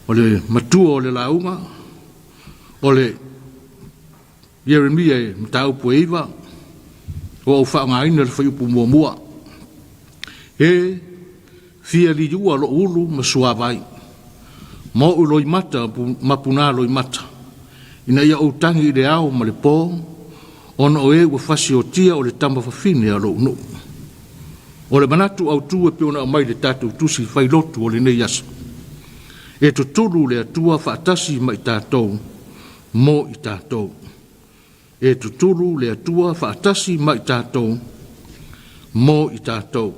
O le matua o le lauga, o le Ieremia e mataupu e 9, ua ou faaaogaina le fuaiupu muamua. E fia liua lou ulu ma suavai, ma ou loimata ma punā loimata, ina ia ou tagi i le ao ma le po, ona o e ua fasiotia o le tama fafine a lou nuu. O le manatu autu e pei ona aumai i le tatou tusi failotu o lenei aso, e tutulu le Atua faatasi ma i tatou mo i tatou. E tutulu le Atua faatasi ma i tatou mo i tatou.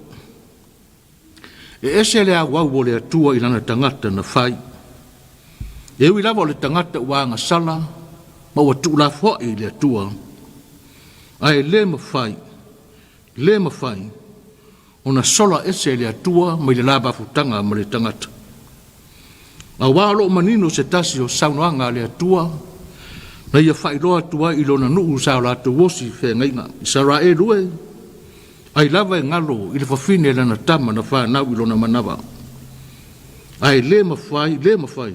E ese le auau o le Atua i lana tagata na fai. E ui lava o le tagata ua agasala ma ua tuulafoai i le Atua, ae le mafai, le mafai ona sola ese e le Atua mai le la mafutaga ma le tagata. Auā o lo o manino se tasi o saunoaga a le Atua na ia faailoa atu ai i lona nuu sa o latou osi i feagaiga, Isaraelu e, ai lava e galo i le fafine lana tama na fanau i lona manava. Ae le mafai, le mafai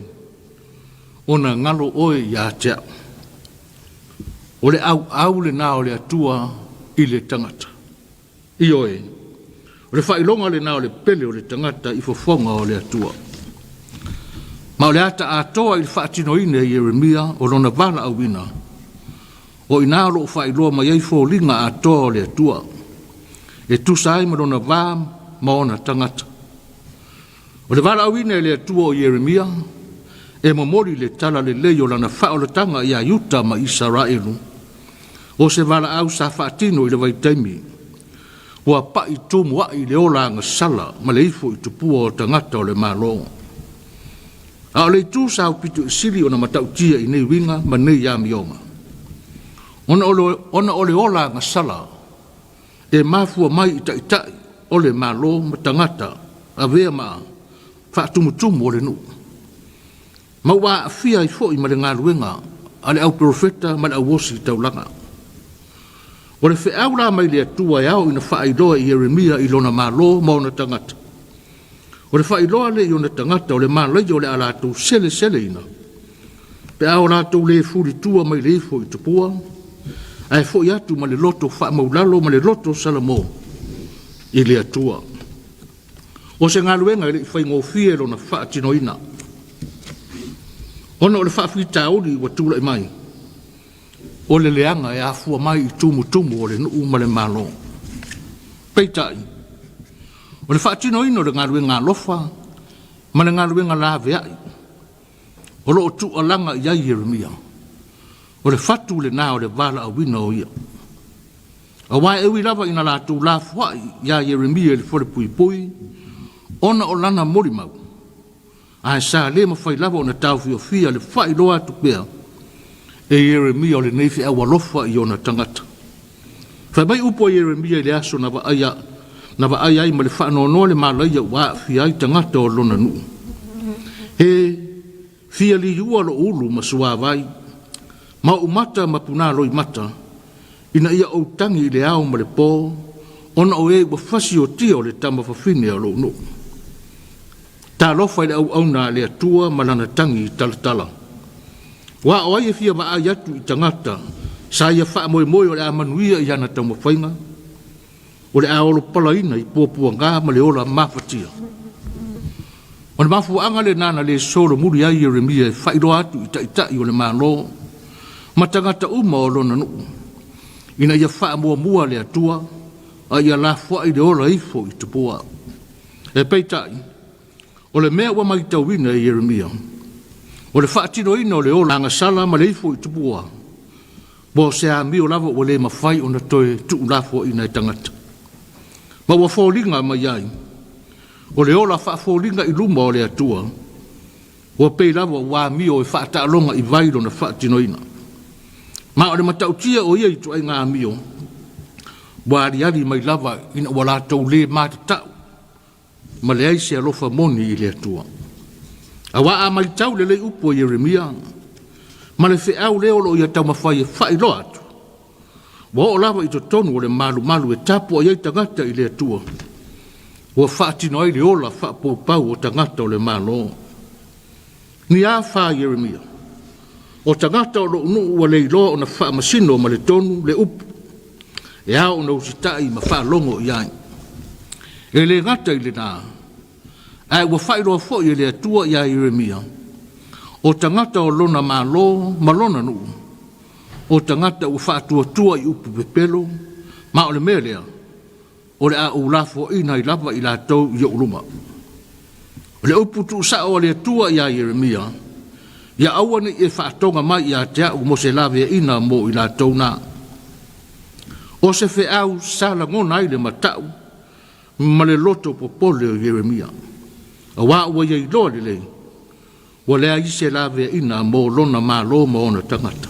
ona galo oe ia te au. O le auau lena o le Atua i le tagata. Ioe, o le faailoga lena o le pele o le tagata i fofoga o le Atua. Ma o le ata atoa i le faatinoina e Ieremia o lona valaauina, o i ina o lo o faailoa mai ai foliga atoa o le Atua, e tusa ai ma lona va ma ona tagata. O le valaauina e le Atua o Ieremia, e momoli le tala lelei o lana faaolataga iā Iuta ma Isaraelu, o se valaau sa faatino i le vaitaimi ua pa'i tumua'i le ola agasala ma le ifo i tupua o tagata o le Malo. A o le itu sa aupito i sili ona matautia i nei uiga ma nei amioga, ona o le ola agasala e mafua mai i taitai o le Malo ma tagata avea ma faatumutumu o le nuu, ma ua aafia ai foi ma le galuega a le au perofeta ma le au osi taulaga. O le feau la mai le Atua e ao ina faailoa i Ieremia i lona malo ma ona tagata. O le faailoa lea i ona tagata o le malaia o le a latou seleseleina, pe a o latou le fulitua mai le ifo i tupua, ae foi atu ma le loto faamaulalo ma le loto salamo i le Atua. O se galuega e le i faigofie lona faatinoina, ona o le faafitauli ua tulai mai, o le leaga e afua mai i tumutumu o le nuu ma le Malo. Peitai, o le faatinoina o le galuega alofa ma le galuega laveai o lo o tuualaga i ai Ieremia, o le fatu lena o le valaauina o ia. Aua e ui lava ina latou lafoai iā Ieremia i le falepuipui ona o lana molimau, ae sa le mafai lava ona taofiofia le faailoa atu pea e Ieremia o lenei feau alofa i ona tagata. Fai mai upu a Ieremia i le aso na vaaia na vaai ai ma le faanoanoa le malaia ua aafia ai tagata o lona nuu. He fia liua lou ulu ma suavai, ma ou mata ma punā loimata, ina ia ou tagi i le ao ma le po, ona o e ua fasiotia o le tama fafine a lou nuu. Talofa i le auauna a le Atua ma lana tagi talatala. Aua o ai e fia vaai atu i tagata sa ia faamoemoe o le a manuia i ana taumafaiga? O le a olopalaina i puapuaga ma le ola mafatia. O le mafuaaga lena na le solomuli ai Ieremia e faailoa atu i taitai o le Malo ma tagata uma o lona nuu, ina ia faamuamua le Atua a ia lafoai le ola ifo i tupua. E peitai, o le mea ua matauina e Ieremia, o le faatinoina o le ola agasala ma le ifo i tupua, ua o se amio lava ua le mafai ona toe tuulafoaiina e tagata. Ma ua foliga mai ai, o le ola faafoliga i luma o le Atua, ua pei lava ua amio e faataaloga i vai lona faatinoina. Ma o le matautia o ia ituaiga amio, ua aliali mai lava ina ua latou le matatau ma leai se alofa moni i le Atua. Auā a matau lelei upu a Ieremia ma le feau lea o lo o ia taumafai e faailoa atu, ua oo lava i totonu o le malumalu e tapuai ai tagata i le Atua, ua faatino ai le ola faapaupau o tagata o le Malo. Ni a fa Ieremia? O tagata o lo'u nuu ua le iloa ona faamasino ma le tonu le upu e ao ona usitai ma faalogo i ai. E le gata i lena, ae ua faailoa foi e le Atua iā Ieremia, o tagata o lona malo ma lona nuu, o tagata ua faatuatua i upu pepelo, ma o le mea lea, o le a ou lafoaina ai lava i latou i ou luma. O le upu tuusao a le Atua iā Ieremia, ia aua ne i e faatoga mai ia te au mo se laveaiina mo i latou na. O se feau sa lagona ai le matau ma le loto popole o Ieremia, auā ua ia iloa lelei, ua leai se laveaiina mo lona malo ma ona tagata.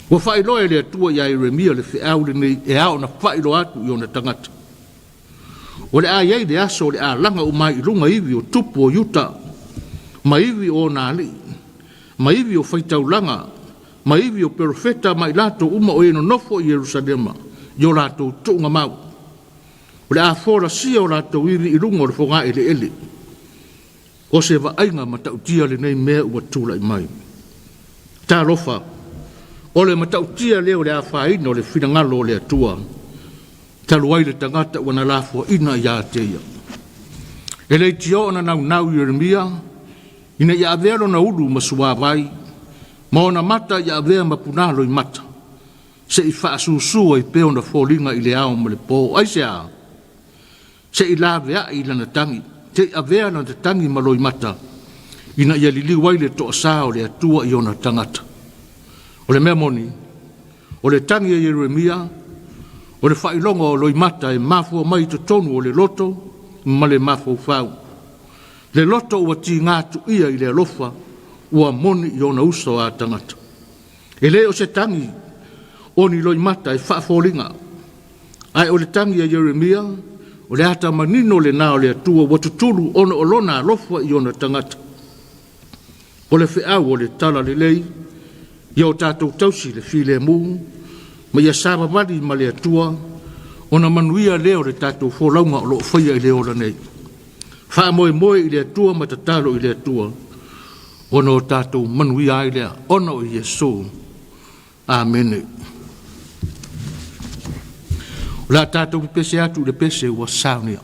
Ua faailoa e le Atua iā Ieremia le feau lenei e ao ona faailoa atu i ona tagata. O le a i ai le aso o le a laga uma ai i luga ivi o tupu o Iuta, ma ivi o ona alii, ma ivi o faitaulaga, ma ivi o perofeta ma i latou uma o e nonofo i Ierusalema i o latou tuugamau. O le a folasia o latou ivi i luga o le fogaeleele. O se vaaiga matautia lenei mea ua tulai mai. Talofa, o le matautia lea o le afaina o le finagalo o le Atua, talu ai le tagata ua na lafoaina ia te ia. E leitio ona naunau Ieremia ina ia avea lona ulu ma suavai, ma ona mata ia avea ma punalo i mata, se i faasusu ai pea ona foliga i le ao ma le po. Aisea? Se i laveai i lana tagi, se i avea lana tagi ma loimata, ina ia liliu ai le toasā o le Atua i ona tagata. O le mea moni, o le tagi a Ieremia, o le faailoga o loimata e mafua mai i totonu o le loto ma le mafaufau. Le loto ua tigā tuia i le alofa ua moni i ona uso a tagata. E le o se tagi o ni loimata e faafoliga, ae o le tagi a Ieremia, o le ata manino lena o le Atua ua tutulu ona o lona alofa i ona tagata. O le feau o le tala lelei, ia o tatou tausi le filemu, ma ia savavali ma le Atua, ona manuia lea o le tatou folauga o lo o faia i le ola nei. Faamoemoe i le Atua ma tatalo i le Atua, ona o tatou manuia ai lea, ona o Iesu. Amene. O le a tatou pepese atu i le pese ua saunia.